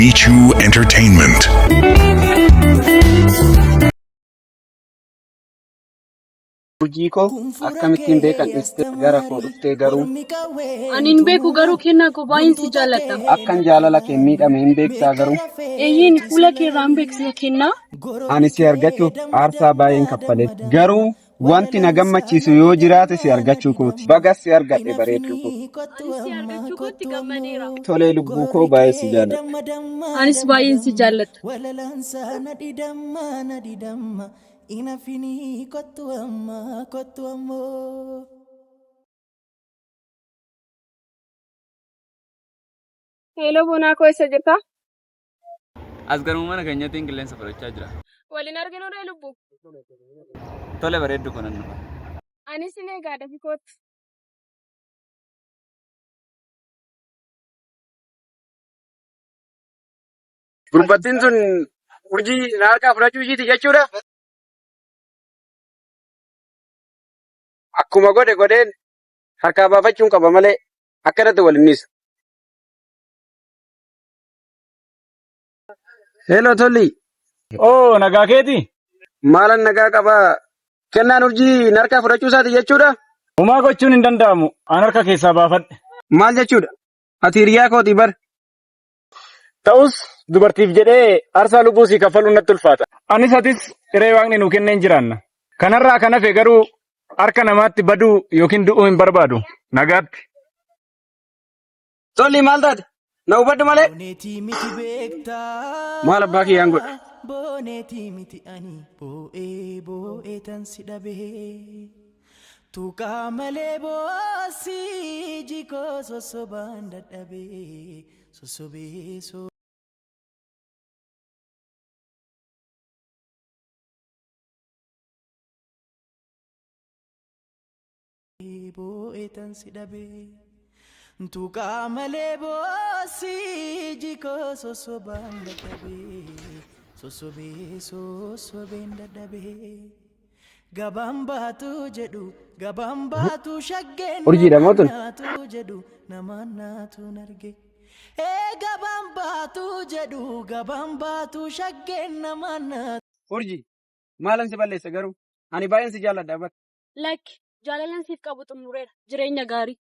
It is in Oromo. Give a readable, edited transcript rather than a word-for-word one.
Michu Entertainment. Urjii koo akkamittiin beekan dhiistee gara koo dhuftee garuu. Ani hin beeku garuu kennaa koo baay'een si jaalladha. Akkan jaalala kee miidhame hin beektaa garuu. Eeyyeen fuula kee irraan beeksisa kennaa. Ani si argachuuf aarsaa baay'een kaffale garuu wanti na gammachiisu yoo jiraate si argachuu kooti. Bagas si argadhe bareedduu koo. Anis si argachuu kootti gammadeera. Tolee lubbuu koo baay'ee si jaalladha. Anis baay'een si jaalladha. Inafinii kottu amma kottu ammoo. Hello Bonaa koo eessa jirta? As garuma mana keenyattiin qilleensa fudhachaa jira. Waliin arginu ree lubbu. Tole bareeddu koo nan dhufa. Anis sin eegaa dafi kootu. Gurbattiin sun urjii na harkaa fudhachuu ishiiti jechuudha. Akkuma godhe godheen harkaa baafachuun qaba malee akkanatti wal hin dhiisu. Hello Tolli, Oo nagaa keeti? maalan nagaa qabaa? Kennaan urjii na harkaa fudhachuu isaati jechuudha? Homaa gochuun hin danda'amu. An harka keessaa baafadhe. Maal jechuudha? Ati hiriyaa kooti bar. Ta'us dubartiif jedhee aarsaa lubbuu sii kaffaluun natti ulfaata. Anis atis hiree waaqni nuu kenneen jiraanna. Kanarraa kan hafe garuu harka namaatti baduu yookiin du'uu hin barbaadu. Nagaatti. Tolli maal taate? Na hubadhu malee. Booneetii miti beektaa. Maal abbaa kiyyaan godha? Booneetii miti ani boo'ee boo'ee tan si dhabee. Tuqaa malee boosii jikoo sossobaan dadhabee sossobee so. Boo'ee tan si dhabee. Tuqaa malee boosii jikoo sossobaan dadhabee sossobee sossobeen dadhabee. Gabaan baatu jedhu gabaan baatu shaggeen Urjiidha moo tun? naatu jedhu namaan naatu narge. Ee gabaan baatu jedhu gabaan baatu shaggeen namaan naatu. Urjii maalan si balleessa garuu? Ani baay'een si jaalladha bar. Lakki jaalalan siif qabu xumureera. Jireenya gaarii.